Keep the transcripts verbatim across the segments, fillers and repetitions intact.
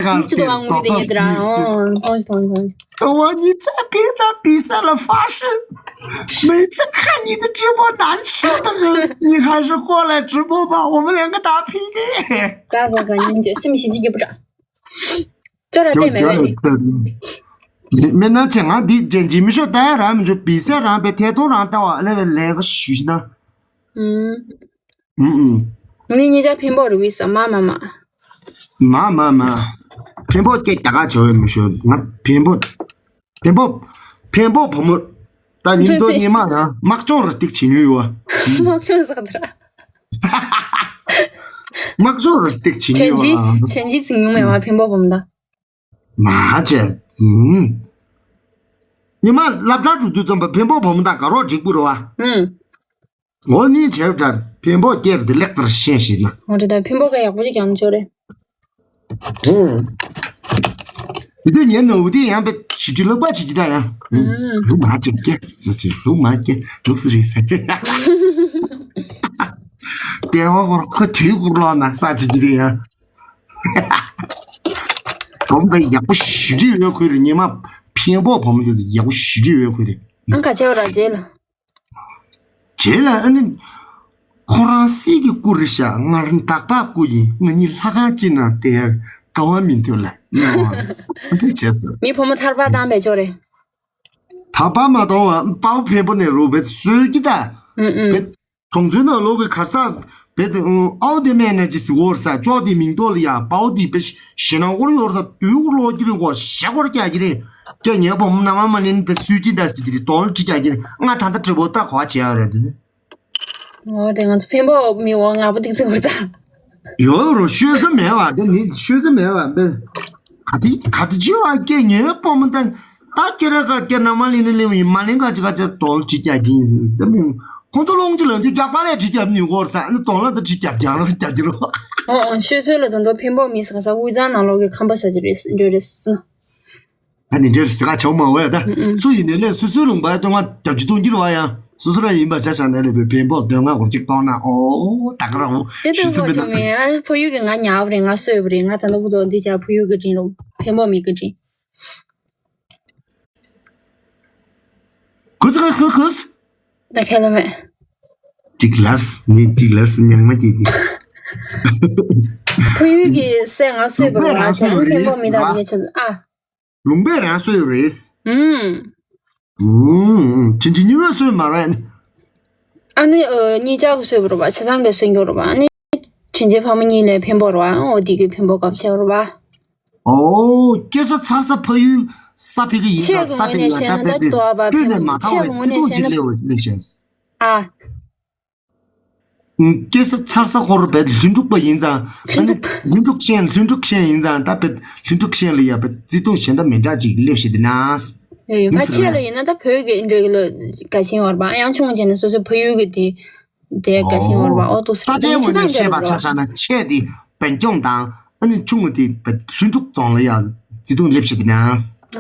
ཡང་ཅི་དང་ངུ་གི་དེ་ཡིན་དེ་ར། ཨོ་ཐོང་ཐོང་ཐོང་ཐོང་། 等我你再别的比赛了发誓，每次看你的直播难受的很，你还是过来直播吧，我们两个打 P K。 ད་ཟ་ཟ་ཉིན་གྱི་སེམས་ཞིབ་ཀྱི་རྒྱབ་པ་འདྲ། ཅོ་ར་བལྟས་མེད་པས། མེད་ན་ཆེ་ང་འདི་ཅན་ཇི་མི་ཤོ་ད་ཡ་རང་མི་ཤོ་བི་ས་རང་པའི་ཐད་གཏོང་རང་ལྟ་བ་ལས་པའི་ལས་ཀ་ཞུ་ན། ཨུམ། ཨུམ་ཨུམ། ངས་ཉེ་ཆར་འཕན་པོ་རུ་བི་ས་མ་མ་མ། མ་མ་མ། འཕན་པོ་སྐད་རྒྱ་གར་བྱ་བའི་མི་ཤོ་ང་འཕན་པོ། འཕན་པོ། འཕན་པོ་བུ་མོ། ད་ཉིན་ཐོ་ཉི་མ་ཡང་དམག་སྦྱོང་རུ་སྟེགས་བྱེད་ཉུལ་ཡོད། དམག་སྦྱོང་ཟག་དེ་ར། དམག་སྦྱོང་རུ་སྟེགས་བྱེད་ཉུལ་ཡོད། ཆན་ཇི་ཆན་ཇི་ཚིག་ཉུང་མེད་བ་འཕན་པོ་བུ་མོ་ད། མ་བྱས། ཉི་མ་སློབ་གྲྭ་འགྲོ་དུས་ཙམ་པ་འཕན་པོ་བུ་མོ་དང་དགའ་རོགས་འགྲིག་པོ་རེད་བ། ཨུམ། འོ་ནི་བྱས་པ་འདྲ་འཕན་པོ་སྐྱེར་དེ་ལེགས་ལྟར་ཤེས་ཤེས་ན། འོ་དེ་ད་འཕན་པོ་ཀ་ཡག་པོ་ཅིག་ཀྱང་ཅོ་རེད། ཨུམ། དེ་དུས་ཉན་ནོ་འུ་དེ་ཡང་པེ་ཞིབ་ཅིག་ལོག་པ་བྱེད་ཀྱི་ད་ཡང་། ཨུམ། ལུག་མ་ཅིག་སྐྱེ་ཟེར་ཅིག་ལུག་མ་སྐྱེ་འབྲུག་སི་རེད་ཟེར། དེ་འོ་ཁོ་ཁོ་དུས་ཁོ་ལོག་ན་ས་བྱེད་ཀྱི་རེད་ཡང་། བུ་མོ་ཡག་པོ་ཞེ་དྲག་ཡོད་ཁོ་རེད། ཉི་མ་འཕན་པོ་བུ་མོ་དེ་ཡག་པོ་ཞེ་དྲག་ཡོད་ཁོ་རེད། ཨང་ཁ་ཆེ་བ་ར་རྗེས་ལ། རྗེས་ལ་ཨ་ནི། ཁོ་རང་སྲིད་ཀྱི་སྐུ་རེད་ཤག་ང་རང་འདག་པ་སྐུ་ཡིན། ང་གཉིས་ལྷ་ཁང་གཅིག་ནང་བསྡད་ཡ་དགའ་བ་མི་འདུག་ལ་སྨྲས་པ། ཨ་འདི་བྱས་སོ། མི་ཕོ་མོ་ཐར་པ་བཏང་བས་ཆོག་རེད། ཐར་པ་མ་གཏོང་བ་དཔའ་བོ་འཕན་པོ་ནས་རུ་བེད་བཟོས་ཀྱི་ད། ཨུ་ཨུ། བེད། གྲོང་ཚོའི་ནང་ལོག་གི་གར་ས་བེད་དེ་ཨའོ་དེ་མེད་ན་ཅི་སི་འོར་ས་ཅོག་དེ་མིང་ཐོག་ལ་ཡ་དཔའ་བོ་དེ་བེད་ཞེ་ན་འོར་ཡོར་ས་དུས་འོར་ལོག་ཀྱི་རིང་གོ་ཞེ་འོར་རྒྱག་གི་རེད། ཀྱེ་ངའི་བུ་མོ་ན་མ་མ་ལེན་བེད་སུས་ཀྱི་ད་སི་ཀྱི་རེད་དོན་ཁྲི་རྒྱག་གི་རེད། ང་ད་ལྟ་དྲི་བོ་ད་གོ་བ་བྱེད་ཡ་རེད་དེ་ནི། འོ་དེ་ང་ཚོ་འཕན་པོ་མི་འོ་ང་པོ་ཏིག་ཙི་འོར་ད། ཡོད་རོ་ཤོད་ས་མེད་བ་དེ་ནི་ཤོད་ས་མེད་བ་བེད། ག་དེ་ག་དེ་ཅི་བ་ཀྱེ་ངའི་བུ་མོ་ད། ད་ཁྱེད་རང་ག་ཁྱེད་རང་མ་ལེན་ནི་ལེན་ཡིན་མ་ལེན་ག་ཅི་ག་ཅི་དོལ་ཅི་རྒྱག་གིན་ཟེར་ཙམ་ཡིན། ཁོང་ཚོ་ལོང་ཅི་ལོན་དུས་རྒྱག་པ་ལས་ཅི་རྒྱབ་ནི་གོར་ས་ནི་དོལ་ལ་ད་ཅི་རྒྱབ་རྒྱག་རོགས་རྒྱབ་ཀྱི་རོགས། ཨོ་ཨོ་ཤོད་ཚོད་ལ་དོན་དོ་འཕན་པོ་མི་ས་ག་ས་དབུས་གཙང་ནང་ལོག་གི་ཁམས་པ་ས་ཅི་རེད་འདྲ་རེད་སུ། ད་ནི་འདྲ་རེད་ས་ག་ཆོག་མ་འོས་ད། སུ་ཡིན་ནས་ལས་སུ་སུའི་ལུང་པ་ཡ་ཏོ་ང་རྒྱབ་ཅི་གཏོང་རྒྱུ་རེད་བ་ཡང་སུ་སུ་ར་ཡིན་པ་ཆ་བཞག་ནས་ལས་པའི་འཕན་པོ་དོན་ང་འོར་ཅིག་གཏོང་ན་ཨོ་ད་ག་རང་དེ་ཞུ་ཏོ་སུ་གོ་མི་ཆོག་མེད་ཨ་ཕ་ཡུལ་གི་ང་ཉར་བ་རེད་ང་སོས་པ་རེད་ང་ད་ལྟ་བུ་དོ་འདི་ཅག་ཕ་ཡུལ་གི་དྲིན་རོ་འཕན་པོ་མི་གི་དྲིན། གུས་གུས་གུས་གུས། ད་ཁས་ལེན་མེད། ཅིག་ལབས་ངས་ཅིག་ལབས་ཉང་མ་སྐྱེས་ཀྱི། ཕ་ཡུལ་གྱི་སྲས་ང་གསོས་པར་ལུང་པས་རང་གསོས་ཡོད་རེད་ཕན་པོ་མི་དག་ཨ། ངས་ཆ་ཨ། ལུང་པས་རང་གསོས་ཡོད་རེད། ཨུམ། ཨུམ། དྲིན་ཅན་གཉིས་པོས་གསོས་མ་རེད། ཨ་ནི་ཨ་གཉིས་ཆ་གི་གསོས་པར་བ་ཆ་ཚང་གི་གསོས་འགྱུར་བ་ཨ་ནི། དྲིན་ཅན་ཕ་མ་གཉིས་ལས་འཕན་པོ་ར་བ་ཨོ་དེ་གི་འཕན་པོ་སྐབས་ཆེ་བར་བ། ཨོ། སྐྱེ་ས་འཚར་ས་ཕ་ཡུལ་ས་ཕི་གི་ཡིན་ཙང་ས་ཕི་ཡང་ད་བེད་དེ་སྤྲོས་ནས་མ་ཐག་པའི་བརྩེ་དུང་ཅིག་སླེབས་སླེབས་ཤེས། ཨ། སྐྱེ་ས་འཚར་ས་ཧོར་བེད་ལྷུན་གྲུབ་པ་ཡིན་ཙང་ཨ་ནི་ལྷུན་གྲུབ་ཤན་ལྷུན་གྲུབ་ཤན་ཡིན་ཙང་ད་བེད་ལྷུན་གྲུབ་ཤན་ལ་ཡ་བེད་བརྩེ་དུང་གཞན་དག་མི་འདྲ་ཅིག་སླེབས་ཤེས་དེ་ན། ཨེ་ཡོད་ཁ་ཆེ་ལ་ཡིན་ན་ད་བོད་ཀྱི་འདྲ་གི་ལ་དགའ་ཞེན་བར་བ་ཡང་ཆུང་ཆེ་ན་སོ་སོའི་ཕ་ཡུལ་གི་དེ། དེ་དགའ་ཞེན་བར་བ་ཨོ་ཏོ་ས་ད་ཅའི་ངོས་ནས་བཤད་པ་ཆ་བཞག་ན་ཆེ་དེ་བན་སྐྱོང་དང་ཨ་ནི་ཆུང་ངུ་དེ་བེད་ལྷུན་གྲུབ་རྫོང་ལ་ཡ་བརྩེ་དུང་སླེབས་ཤེས་དེ་ན།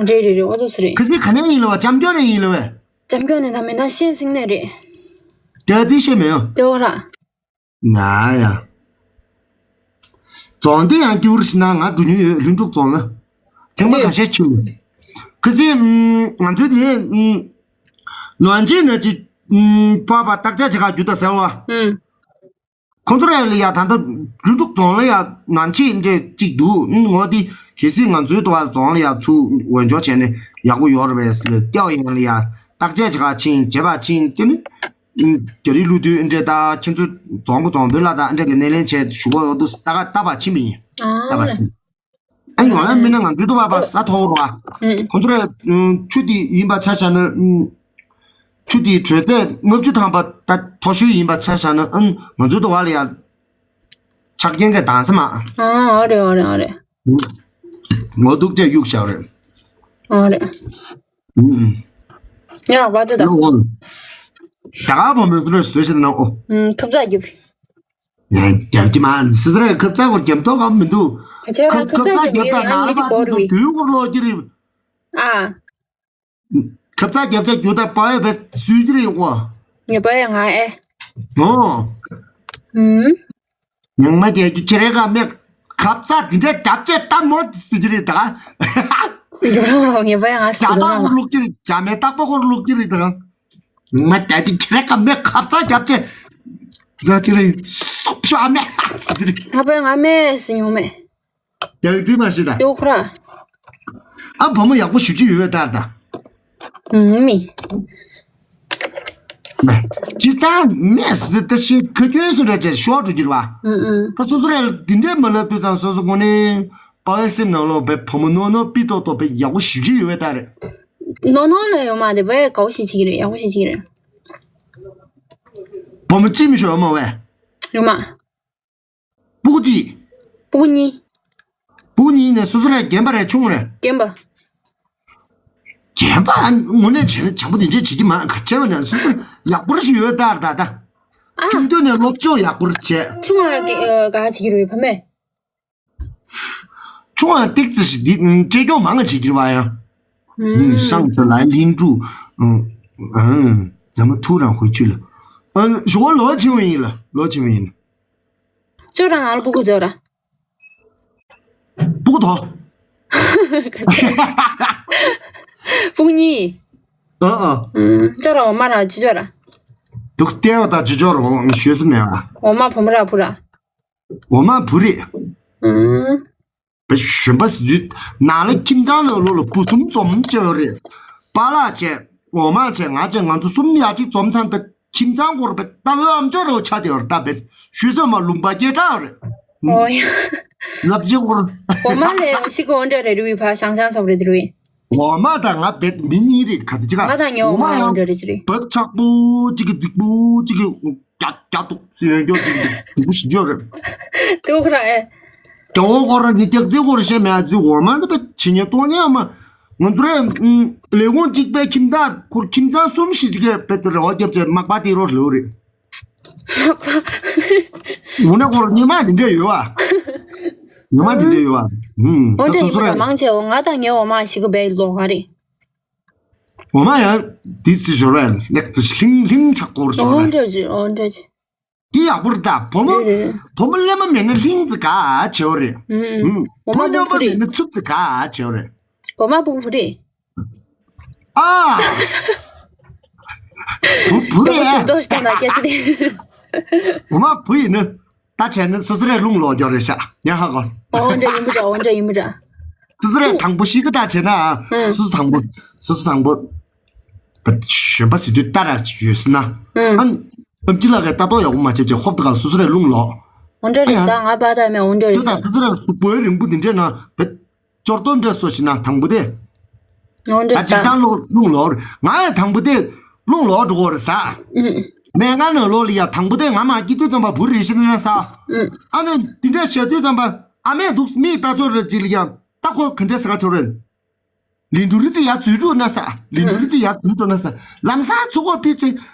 རེད་རེད་རེད་ཨོ་ཏོ་ས་རེད། ཁ་སི་ག་ནས་ཡིན་ལ་བ་ལྕམ་སྐྱོང་ནས་ཡིན་ལ་བས། ལྕམ་སྐྱོང་ནས་ད་མེ་མདའ་ཤེས་ཟིན་ནས་རེད། དེ་ཨ་ཙི་ཤེས་མེད་ཡོ། དེ་འོ་ར། ང་ཡ། རྫོང་དེ་ཡང་སྐྱུར་ཞིག་ན་ང་འགྲོ་མྱོང་ཡོད་ལྷུན་གྲུབ་རྫོང་ལ། ཐེངས་མ་ཁ་ཤས་ཆུ། ཁ་སི་ང་ཚོའི་དེ་ནང་ཆེན་ན་ཅི་པ་པ་བརྟག་དཔྱད་བྱེད་ག་རྒྱུ་ད་ཟེར་བ། ཁོང་ཚོ་ར་ལ་ཡ་ད་ལྟ་ལྷུན་གྲུབ་རྫོང་ལ་ཡ་ནང་ཆེན་འདྲས་གཅིག་འདུག་ངོ་དེ་གལ་སྲིད་ང་ཚོའི་ཏོ་བ་རྫོང་ལ་ཡ་ཚུར་འོས་སྦྱོར་བྱས་ནས་ཡག་པོ་ཡོད་རེད་པས་ལ་སྐྱ་བ་ཡན་ལ་ཡ་བརྟག་དཔྱད་བྱེད་ག་ཕྱིན་བྱེད་པ་ཕྱིན་དེ་ནི། རྒྱ་རིགས་ལུགས་དུས་འདྲེ་ད་ཁྱེད་ཚོ་རྫོང་གི་རྫོང་དཔོན་ལ་ད་འདྲེ་གི་སྣེ་ལེན་བྱས་ཞུ་གོ་ཡོང་དུས་ད་ག་ད་བ་ཕྱིན་པ་ཡིན། ད་བ་ཕྱིན། ཨ་ཡོང་ཡ་མིན་ན་ང་ཚོའི་དུ་བ་བ་ས་ཐོག་རུ་བ། ཁོང་ཚོ་ར་ཆུ་དེ་ཡིན་པ་ཆ་བཞག་ན་ཆུ་དེའི་དྲོད་ཚད་ལྔ་བཅུ་ཐམ་པ་ད་མཐོ་ཤོས་ཡིན་པ་ཆ་བཞག་ན་ང་ཚོའི་དུ་བ་ལ་ཡ་ཆག་རྐྱེན་གྱི་དྭངས་ས་མ། ཨ་རེད་ཨ་རེད་ཨ་རེད། ངོ་ཐུག་ཅེས་གཡུག་བཞག་རེད། ཨ་རེད། ཡང་བ་དེ་དང་། ད་ག་བོ་མོས་ཚོར་བཟོས་ཤེས་ན་ཨོ། ཁབ་ཙག་རྒྱབ། ཡང་རྒྱབ་ཀྱི་མ་སི་ཟེར་ཁབ་ཙག་གོར་རྒྱབ་ཐོག་གམ་མི་འདུག་ཁ་ཆེ་ར་ཁབ་ཁབ་ཙག་ཁབ་ཙག་རྒྱབ་རྒྱབ་ད་ཡང་ནང་མི་ལ་གཅིག་བ་གོ་རུ་ཡི། དུས་གོར་ལོག་ཀྱི་རེད། ཨ། ཁབ་ཙག་རྒྱབ་ཙག་རྒྱུ་ད་པ་ཡོད་པའི་སུས་ཀྱི་རེད་ཨོ། ངས་པ་ཡ་ང་ཨེ། ཨོ། ཨུམ། ཉང་མ་རྒྱལ་རྒྱུ་ཁྱེད་རེ་ག་མེད། ཁབ་ཚ་འདི་འདྲའི་རྒྱབ་ཆད་ལྟ་མོ་ཟེར་གྱི་རེད་ད། སི་ཀུ་ར་ངེས་པ་ཡང་ང་སི་རྒྱ་ཀུ་ར་སྟག་ཁོར་བླུག་གི་རེད། རྒྱ་མའི་སྟག་པ་ཁོར་བླུག་གི་རེད་ད། ང་རྒྱ་དེ་ཁྱེད་ར་ཀ་མེད་ཁབ་ཚ་རྒྱབ་ཆད་ཟ་གྱི་རེད། སོབ་ཤོ་ཨ་མེད་ཟེར་གྱི་རེད། ང་པས་ང་མེད་ཟེར་མྱོང་མེད། རྒྱ་དེ་མ་ཤེས་ད། ཏེ་ཁོ་ར། ཨ་བུ་མོ་ཡག་པོ་ཞུ་རྒྱུ་ཡོད་པས་ད་ད། ཨུམ་མི། ཅི་ལྟར་མེད་ཟེར་ད་ཤི་ཁ་སྐྱོན་སུ་རེད་ཅེས་ཤོར་འགྲོ་རྒྱུ་རེད་བ། ཨུམ་ཨུམ། ད་སོ་སོ་རེ་འདི་འདྲས་མ་ལབ་དུས་ཙང་སོ་སོ་ངོ་ནས་པ་ཝའི་སེམས་ནང་ལོགས་བས་བུ་མོ་ནོ་ནོ་པི་ཏོག་ཏོག་བས་ཡག་པོ་ཞུ་རྒྱུ་ཡོད་པས་ད་རེད། ནོ་ནོ་ལ་ཡོད་མ་དེ་བས་དགའ་བོ་ཞིག་བྱེད་ཀྱི་རེད། ཡག་པོ་ཞིག་བྱེད་ཀྱི་རེད། བུ་མོ་ཅི་མི་ཤོར་མ་བས། ཡོད་མ། སྤུ་གུ་གཅིག་སྤུ་གུ་གཉིས། སྤུ་གུ་གཉིས་ནས་སོ་སོ་རེ་རྒན་པ་རེ་ཆུང་རེ། རྒན་པ། རྒན་པ་དངོས་གནས་བྱས་ན་བྱམས་པོ་དེ་འདྲས་བྱེད་ཀྱི་མ་ག་བྱས་པ་ན་སོ་སོ་ཡག་པོ་རེ་ཞིག་ཡོད་ད་རེད་ད་ད། ཨ། ཆུང་དུས་ནས་སློབ་སྦྱོང་ཡག་པོ་རེ་བྱས། ཆུང་བ་ག་བྱེད་ཀྱི་རེད་ཕ་མས། ཆུང་བ་ཏིག་ཙི་ཞིག་འདི་བཅད་སྐྱོང་མང་ང་བྱེད་ཀྱི་རེད་བ་ཡང་། 嗯，上次来林住，嗯嗯，怎么突然回去了？嗯，我罗清文了，罗清文了。 ཅོ་ར་ང་ལ་སྤུ་གུ་ཅོ་ར། སྤུ་གུ་དོ། སྤུ་གུ་གཉིས། ཨ་ཨ། ཅོ་ར་འོ་མ་ར་ཅི་ཅོ་ར། དུག་སྟེ་བ་དང་ཅི་ཅོ་ར་འོ་ཞོས་སུ་མེད་བ། འོ་མ་བུ་མོ་ར་བུ་ར། འོ་མ་བུ་རེད། བ་གཞོན་པ་ཟེར་དུས་ནང་ལ་ཁྱིམ་ཚང་ནང་ལོགས་ལ་བུ་གསུམ་འཛོམས་བྱས་ཡོད་རེད། པཱ་ལགས་བྱས། འོ་མ་བྱས། ང་བྱས། ང་ཚོ་གསུམ་ཡར་གཅིག་འཛོམས་ཚར་བའི་ཁྱིམ་ཚང་སྐོར་བའི་རྟ་བོའི་ཨམ་ཅོག་རོ་ཆ་དེ་བར་ལྟ་བའི་ཞུས་སོ་མ་ལུང་པ་སྐད་གྲགས་རེད། ཨོ་ཡ། ལབ་ཅིག་སྐོར། འོ་མ་ལས་ཤི་གོ་འདྲ་རེ་རུའི་ཕ་ཤང་ཤང་སོགས་རེ་རུའི། འོ་མ་དང་ང་བེད་མི་གཉིས་རེད་ག་དེ་ཅི་ག་ང་དང་ཉོ་འོ་མ་འོ་མ་ཡང་འདྲ་རེ་ཅི་རེད། བབ་ཆགས་པོ་གཅིག་གི་རྫིག་པོ་གཅིག་གི་རྒྱ་རྒྱ་ཏོག་ཡོད་རྒྱུ་གཅིག་གི་རྫིག་པོ་ཞིག་ཡོད་རེད། ཏུ་ཁ་ར་ཨེ། རྒྱ་འོ་ཁོ་ར་ནི་རྒྱག་རྫིག་ཁོ་ར་བཤད་མེད་ཨ་ཙི་འོ་མ་འདི་བེད་ཆི་ཉེ་ཏོ་ཉེ་མ། ང་ཚོ་རེ་ལས་ཁུངས་གཅིག་པའི་ཁྱིམ་བདག་ཁོར་ཁྱིམ་ཚང་གསུམ་ཞིག་ཅིག་གས་བེད་ཙི་རེ་བ་རྒྱབ་ཅེས་མག་པ་དེ་རོ་ལོ་རེད། འོ་ན་ཁོར་ཉི་མ་དེ་འདྲ་ཡོད་བ། ཉི་མ་དེ་འདྲ་ཡོད་བ། ཨུམ། འོ་ད་འདྲ་སོ་ཡིན་སོ་པ་རེད། མང་ཆེ་འོ་ང་དང་ངའི་འོ་མ་ཞིག་གི་བའི་ལོག་ག་རེད། འོ་མ་ཡང་དེ་སི་ཞོར་བས་ལེགས་ཙི་ལྷིང་ལྷིང་ཆགས་སྐོར་ཞོར་འོ་བས། འདྲ་ཅི་འོ་འདྲ་ཅི། དེ་ཡག་པོ་རེད་ད་བུ་མོ། རེད་རེད། བུ་མོ་ལས་མ་མེད་ན་ལྷིང་ཙི་ག་བྱེད་འོ་རེད། ཨུམ། ཨུམ། འོ་མ་བུ་མོ་ལས་མ་མེད་ན་འཚུབ་ཙི་ག་བྱེད་འོ་རེད། འོ་མ་བུ་བུ་རེད། ཨ། བུ་བུ་རེད། འོ་འདོ་ཤ་ན་སྐད་ཆ་དེ། འོ་མ་བུ་ཡིན་ནི། ད་བྱས་ན་སོ་སོ་རེ་རླུང་ལོག་རྒྱུ་རེད་ཤག་ཉ་ཧ་གོ། འོ་འདྲ་ཡིན་པ་འདྲ་འོ་འདྲ་ཡིན་པ་འདྲ། སོ་སོ་རེ་དང་པོ་ཤི་གི་ད་བྱས་ན། ཨང་། སོ་སོ་དང་པོ། སོ་སོ་དང་པོ། བ་གཞོན་པ་ཟེར་དུས་ལྟ་ར་ཡོད་སྲིད་ན། ཨང་། ཨམ་ཅི་ལགས་ཀྱིས་ལྟ་རྟོག་ཡག་པོ་མ་བྱེད་ཅེས་ཧོབ་ཏེ་ག་སོ་སོ་རེ་རླུང་ལོག་འོ་འདྲ་རེད་ཨ་ཡ། ས་ང་པ་ད་མེད་འོ་འདྲ་རེད་དུས་ས། ད་སོ་སོ་རེ་གཟུགས་པོའི་རིང་པོ་འདི་འདྲས་ན་བེད། སྐྱོར་གཏོང་འདྲ་སོ་ཞིག་ན་དང་པོ་དེ། འོ་འདྲ་ད་ས། ཅིག་ཐང་རླུང་རླུང་ལོག་ང་ཡང་དང་པོ་དེ་རླུང་ལོག་འགྲོ་གི་རེད་ས། ཨུ། མེད་ང་ནང་ལོག་ལ་ཡ་དང་པོ་དེ་ང་མ་སྐྱིད་དུས་ཙམ་པ་བུ་རེ་ཤི་ན་ས། ཨུ། ཨ་ནི་དེ་འདྲ་བཤད་དུས་ཙམ་པ་ཨ་མས་འདུག་མིག་ལྟ་ཆོག་རེད་ཅིག་ལ་ཡ་ད་ཁོ་ག་འདྲ་ཟེར་ག་ཆོག་རེད། ལི་འབྲུ་རི་དེ་ཡ་འཛུལ་འགྲོ་ན་ས། ལི་འབྲུ་རི་དེ་ཡ་འཛུལ་འགྲོ་ན་ས། ལམ་སང་ཚུར་ཁོ་ཕི་ཆེ།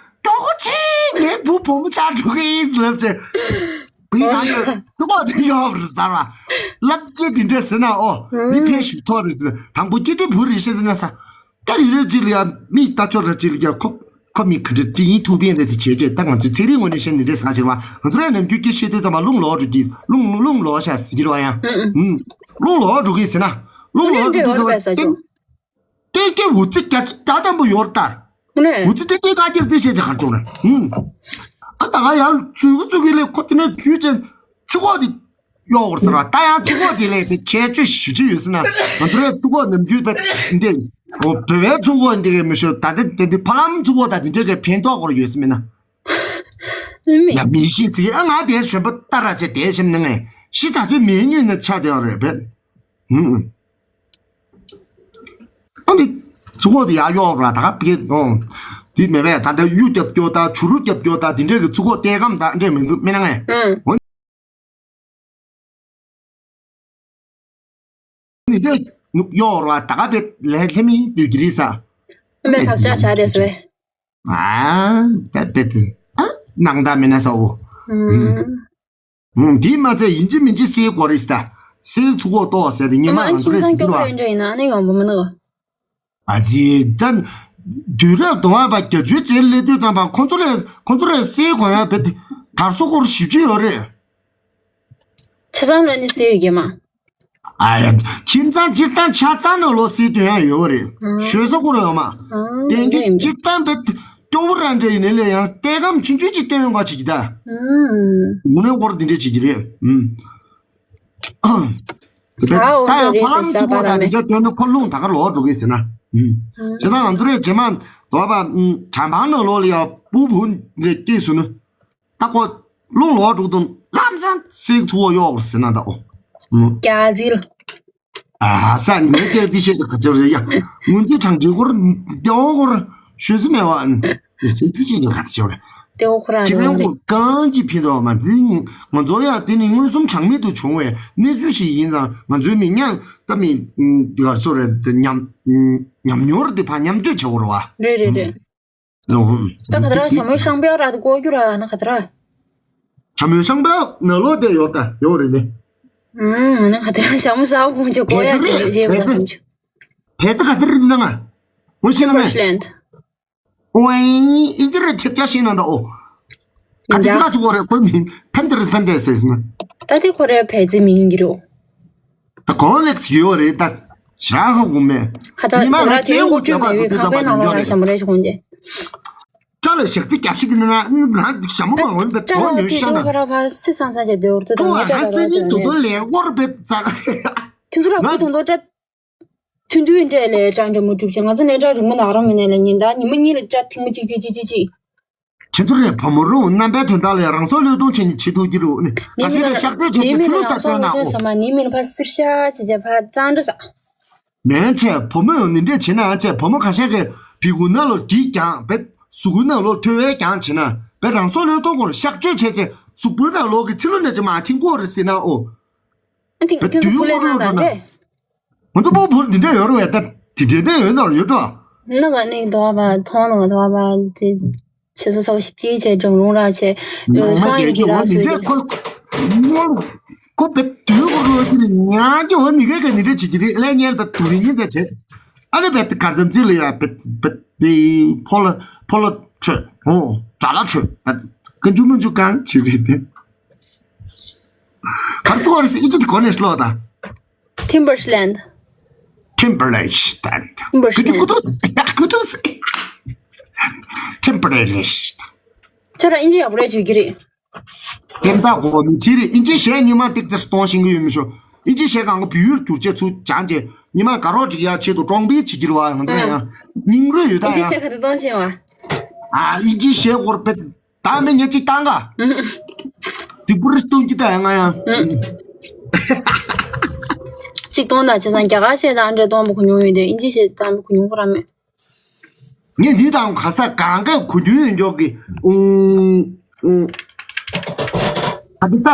ཀྱོག་ཆེ་ངའི་བུ་བུ་མོ་ཆགས་འགྲོ་གི་ཡིན་ལབ་ཆེ། བུ་ཡི་གང་གི་ཐུག་གོ་དེ་ཡོད་རེད་ཟེར་བ། ལབ་ཅེ་དེ་འདྲས་ཟེར་ན་ཨོ། མི་ཕན་ཞིག་ཐོག་རེད་ཟེར། དང་པོ་སྐྱིད་དུས་བུ་རེ་ཤི་ཟེར་ན་ས། ད་རི་རེ་ཅི་ལ་ཡ་མིག་ལྟ་ཆོག་རེ་ཅི་ལ་ཡ་ཁོ་ཁོ་མི་ག་འདྲ་ཅི་ཡིན་ཐུག་པའི་འདྲ་དེ་བྱས་རྗེས་ད་ང་ཚོའི་ཚན་རིག་ངོས་ནས་བཤད་ནི་འདྲས་ཟེར་ག་ཕྱིར་བ་ང་ཚོ་རའི་ནམ་རྒྱུན་སྐད་བཤད་དུས་ཙམ་པ་རླུང་ལོག་འགྲོ་གི་རླུང་རླུང་ལོག་ཤ་ཟེར་གྱི་རེད་བ་ཡ། ཨུ། རླུང་ལོག་འགྲོ་གི་ཟེར་ན་རླུང་ལོག་འགྲོ་གི་ཟེར་བ་ཏན་ཏན་གྱི་འུ་ཚི་རྒྱ་ཆེ་རྒྱ་ཐམ་པོ་ཡོད་ད། ནས། འུ་ཚི་ཏན་ཏན་ང་རྒྱལ་ཏི་ཤེས་ཀྱི་ཧར་ཅོག་རེད། ཨ་ད་ག་ཡང་ཚུགས་ཀྱི་ཚུགས་ཀྱི་ལས་ཁོ་དེ་ནས་ཇུས་ཅན་ཚི་ཁོག་དེ་གཡོག་བར་ཟེར་བ་ད་ཡང་ཚི་ཁོག་དེ་ལས་དེ་ཁྱད་ཆོས་ཞུ་ཅི་ཡོད་ཟེར་ན་ང་ཚོ་རའི་ཚི་ཁོག་ནམ་རྒྱུན་པ་འདི་འོ་བོད་པའི་ཚི་ཁོག་འདི་གའི་མི་ཤོད་ད་ལྟ་དེ་འདི་ཕ་ལམ་ཚི་ཁོག་ད་དེ་འདྲའི་གའི་ཕན་ཐོགས་སྐོར་ཡོད་ཟེར་མིན་ན། མི་ཡ་མི་ཤི་ཟིག་ཨ་ང་དེ་གཞོན་པ་ལྟ་ར་ཆེ་དེ་ཤམ་ནང་ངས་ཤི་ད་ཚོད་མེད་ཉུས་ནས་ཆ་དེ་བ་རེད་བས། ཨ་ནི། ཚུ་གོ་དེ་ཡག་གཡོག་ར་ད་ག་པི་ཀེ་ཨོ། དེ་མེད་པས་ད་ལྟ་གཡུ་རྒྱབ་སྐྱོ་ད་བྱུ་རུ་རྒྱབ་སྐྱོ་ད་དེ་འདྲས་ཀྱི་ཚུ་གོ་ལྟས་ཀམ་ད་འདྲས་མི་འདུག་མེད་ན་ངས། ཨང་། འོ། ནི་འདྲས་ནུག་གཡོག་ར་ད་ག་པེ་ལས་ལྷེ་མི་དུས་ཀྱི་རིས་ས། མེད་ཐག་ཆག་བྱ་རེད་ཟེར་བས། ཨ། ད་པེ་དེ་ཨ་ནང་ད་མེད་ན་ས་འོ། ཨང་། ཨང་། དེས་མ་ཚད་ཡིན་གཅིག་མིན་གཅིག་སེལ་དགོས་རེད་ཟེར། སེལ་ཚུགས་འོ་ཏོ་ཟེར་ཏེ་ཉི་མ་ང་ཚོ་རེ་ཟིན་གྱི་རེད་བ། ཨ་ཁྱིམ་ཚང་སྐྱོ་པོ་རེ་འདྲ་ཡིན་ན་ཨ་ནི་ཡོང་བ་མི་ནུག་ཨ་ཙི་ད། དུས་རབས་དུང་བ་པ་བརྒྱད་ཅུའི་རྗེས་སླེབས་དུས་ཙམ་པ་ཁོང་ཚོ་ལས་ཁོང་ཚོ་རེ་སེལ་དགོས་ཡ་བེ་དེ་དར་སོ་སྐོར་ཞིབ་ཅི་ཡོད་རེད། ཆ་ཚང་ལ་ནི་ཟེར་ཡོད་ཀྱི་མ། ཨ་ཡ། ཁྱིམ་ཚང་སྤྱིར་བཏང་ཆ་ཚང་ནང་ལོགས་ཟེར་དོན་ཡང་ཡོད་རེད། ཨང་། ཞོལ་ས་ཁོ་རང་ཡོད་མ། ཨང་། དེང་གི་ཡིན་སྤྱིར་བཏང་བས་སྐྱོ་བོ་རང་འདྲ་ཡིན་ནའི་ལས་ཡང་ལྟད་གམ་ཆུང་ཆུང་ཅིག་སྟོན་ཡོང་ག་བྱེད་ཀྱི་ད། ཨང་། དངོས་གནས་སྐོར་འདི་འདྲ་བྱེད་ཀྱི་རེད། ཨང་། ད་ཡང་ཕ་ལམ་ཚུགས་པ་དང་འདི་འདྲ་སྟོན་ན་ཁོ་རླུང་ད་ག་ལོག་འགྲོ་གི་ཟེར་ན། ཨང་། བྱས་ཙང་ང་ཚོ་རེད་རྗེས་མ་དོ་བ་དྲ་འབངས་ནང་ལོགས་ལ་ཡང་སྤུ་བུ་འདྲ་སྐྱེས་སོང་ན། ད་ཁོ་རླུང་ལོག་འགྲོ་དུས་ལམ་སང་སིག་ཚུགས་ཡོག་ཟེར་ན་ད་ཨོ། རྒྱ་ཟིལ། ཨ་ས་ངོས་སྐད་ཅིག་བཤད་ཀྱི་ག་ཚོད་རེད་ཡ། སྔོན་ཆད་གྲང་འདྲི་སྐོར་ལྟེ་བ་སྐོར་ཤོད་སུ་མེད་བ། ཨ་ནི་ཚིག་ཅིག་ཅིག་ག་ཚོད་རེད། ལྟེ་བ་ཁོ་རང་ཁྱེད་རང་རེད། ཁོ་གང་ཅི་ཕན་ཐོགས་མ་འདི་ང་ཚོ་ཡ་དེ་ནི་མངོན་སུམ་གྲངས་མེད་དུ་བྱུང་བའི་གནས་ཚུལ་ཞིག་ཡིན་ཙང་ང་ཚོའི་མི་ཉག་ད་མི་འདི་གར་སོ་རེད་ཉམས་ཉམས་མྱོང་རེད་དེ་ཕ་མཉམ་སྤྱོད་བྱེད་དགོས་རེད་བ། རེད་རེད་རེད། ད་ག་ད་ར་ཞྭ་མོའི་ཤང་པའི་ར་དེ་ཀོ་རྒྱུ་ར་ན་ག་ད་ར། ཞྭ་མོའི་ཤང་པའི་ནང་ལོགས་དེ་ཡོད་ད་ཡོད་རེད་ནི། ཨང་ན་ག་ད་ར་ཞྭ་མོ་ཟ་བ་ཁོང་ཆ་གོ་ཡ་ཅེ་ཅེ་ཅེ་བ་སམ་ཆུ། བལ་ཙི་ག་ད་རེད་ན་ང་། ངོ་ཤེས་ན་ང་། ཝའི་ཨི་ཅི་རེད་ཐེབས་ཆ་ཤེས་ན་འདྲ་ཨོ། ཨ་ཏི་སི་ཁ་ཅིག་འོ་རེད་ཁོའི་མིང་ཕན་ཏི་རེད་ཕན་ཏི་ཟེར་ཟིན། ད་དེ་ཁོ་རེ་བལ་ཙི་མིང་གི་རོ། ད་གོང་ལེགས་ཡོད་རེད་ད། ཞག་ཧ་གོ་མེད། ཁ་ད་ཉི་མ་ཁོ་ར་ང་ཅན་དེ་འུ་ཅུ་མེད་བའི་ཁང་པའི་ནང་ལོགས་ལ་ཞྭ་མོ་རེ་ཞིག་འོང་རྗེས། སྐྲ་ལ་ཞག་རྩི་རྒྱབ་ཤི་དེ་ན་ང་ཞྭ་མོ་མ་འོན་པའི་དོ་ནུས་ཤ་ན། ཁོ་ར་ཕ་སི་སང་སང་བྱས་དེ་འུར་དུ་དང་ངས་སྐྲ་ལ་སང་ཉིན་དུ་དོ་ལས་འོར་པའི་རྩ། ཁྱེད་ཚོ་ར་ཁོ་དང་དོ་སྐྲ། ཐུན་དུས་འདྲ་ལས་སྐྲ་འདྲ་མོ་གྲུབ་ཅིང་ང་ཚོ་ནས་སྐྲ་རིང་མོ་ནག་རོ་མི་ནས་ལ་ཉིན་ལྟར་ཉི་མ་གཉིས་ལ་སྐྲ་ཐེངས་མ་གཅིག་གཅིག་གཅིག་གཅིག་གཅིག་ཁྱེད་ཚོ་རེད་བུ་མོ་རུ་རྣམ་པའི་དོན་དག་ལས་རང་སྲོག་བློས་གཏོང་བྱེད་ཉིན་བྱེད་ཐུབ་ཀྱི་རུ་ནི་ཁ་ཤས་ལས་ཤག་སྤྲོད་བྱེད་ཀྱི་ཚི་ལུ་ལྟར་སྟོན་ན་ཨོ། ནི་མིན་ཕ་སིར་ཤ་བྱེད་བྱེད་ཕ་གཙང་འདྲ་ས། མན་ཆད་བུ་མོ་ཡང་ནི་འདྲས་བྱེད་ན་ཡང་ཆད་བུ་མོ་ཁ་ཤས་ཀྱི་བི་གུ་ན་ལོ་གིས་ཀྱང་བེད་གཟུགས་ན་ལོ་ཐོད་བས་ཀྱང་བྱེད་ན་བེད་རང་སྲོག་བློས་གཏོང་སྐོར་ཤག་སྤྲོད་བྱེད་ཅེས་གཟུགས་པོའི་ནང་ལོག་གི་ཚི་ལུ་ནས་ཅི་མ་ཐིང་གོ་རེ་ཟེར་ན་ཨོ། ཨ་ཐིང་བེད་ཐིང་དུས་ཡོང་ཁོ་ལས་ན་ད་འདྲས། ང་ཚོ་སྤོ་བོར་འདི་འདྲ་ཡོད་རེད་བས་ད་དེ་འདྲའི་གནས་ཡོད་ན་ཡོད་འགྲོ། ན་ག་ནས་དོ་བ་མཐོང་ནོ་དོ་བ་དེ་ཆེ་ས་ས་བ་ཞིབ་ཅིག་བྱས་འགྲོ་རུང་ར་བྱས་ནང་མ་སོང་ཡིན་རྒྱལ་གྱི་གྱི་འོ་ར་ནི་སུ་འདྲ་ཞིག་ཁོ་ཁོ་བེད་དུས་ཁོ་རོ་དེ་ནི་ཉག་གི་འོ་ནི་གེ་གེ་ནི་འདྲ་བྱེད་ཀྱི་རེད་ལས་ཉན་པ་དུ་རིང་ཉིན་ཙམ་བྱས་ཨ་ནི་བེད་ག་ཙམ་ཅིག་ལ་ཡ་བེད་བེད་དེ་ཕོ་ལ་ཕོ་ལ་ཆོད་འོ་དགྲ་ལ་ཆོད་བེད་ཀན་ཅུ་མན་ཅུ་གང་བྱེད་རེད་དེ་གར་སོ་རེད་ཨི་ཅི་དེ་གོ་ནས་ཤློ་ད། Timberland. Timberland. Timberland. Kutus, kutus. Timberland. ཁྱོད་རང་ཨིན་ཇི་ཡག་པོ་རེད་བརྗོད་ཀྱི་རེད། སེམས་ཐག་གོ་མི་ཐི་རེད་ཨིན་ཇི་གཞས་ཉི་མ་ཏིག་ཏིག་གཏོང་ཤེས་ཀྱི་ཡོད་མི་ཤོ། ཨིན་ཇི་གཞས་གང་ག་བི་ཡུལ་བསྒྱུར་བྱས་ཚུར་སྦྱངས་བྱས་ཉི་མ་དགའ་རོགས་སྒྲིག་ཡག་ཆེད་དུ་ཀྲོང་པི་བྱེད་ཀྱི་རེད་བ་ང་ཚོ་ཡང་སྙིང་རུས་ཡོད་ད་ཨིན་ཇི་ཡང་གཞས་ག་དུས་གཏོང་ཤེས་བ། ཨ་ཨིན་ཇི་གཞས་སྐོར་དཔེ། ད་མི་ཉེ་གཅིག་བཏང་ག་ཨུམ། ཏི་པུ་རི་སྟོན་གྱི་ད་ཡང་ང་ཡང་། ཨུམ། གཅིག་གཏོང་ད་བྱས་ཙང་རྒྱ་གར་གཞས་དང་འདྲ་གཏོང་པ་གོ་མྱོང་ཡོད་དེ་ཨིན་ཇི་གཞས་གཏོང་པ་གོ་མྱོང་ཁོ་རང་མེད། ངས་འདི་དང་ག་ས་གང་ག་གོ་མྱོང་ཡོད་མགྱོགས་ཀྱི་ཨུང་ཨུང་། ཨ་འདི་ད།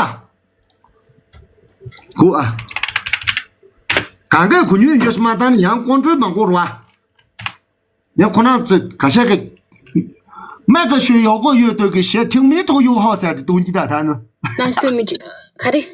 གོ་ཨ། གང་ག་གོ་མྱོང་ཡོད་མགྱོགས་ཤི་མ་བཏང་ན་ཡང་ཀོན་ཀྲོལ་མ་འགོར་བ། ངས་ཁོ་ན་ཚོས་ག་ཤ་གི་མ་ག་ཤོད་ཡོག་གོ་ཡོད་དོ་གི་ཤེ་ཐིང་མི་ཐོག་ཡོ་ཧོ་ཟེར་ཏེ་དུང་གི་ད་ད་ནི། ལ་སྟོད་མི་ག་རེ།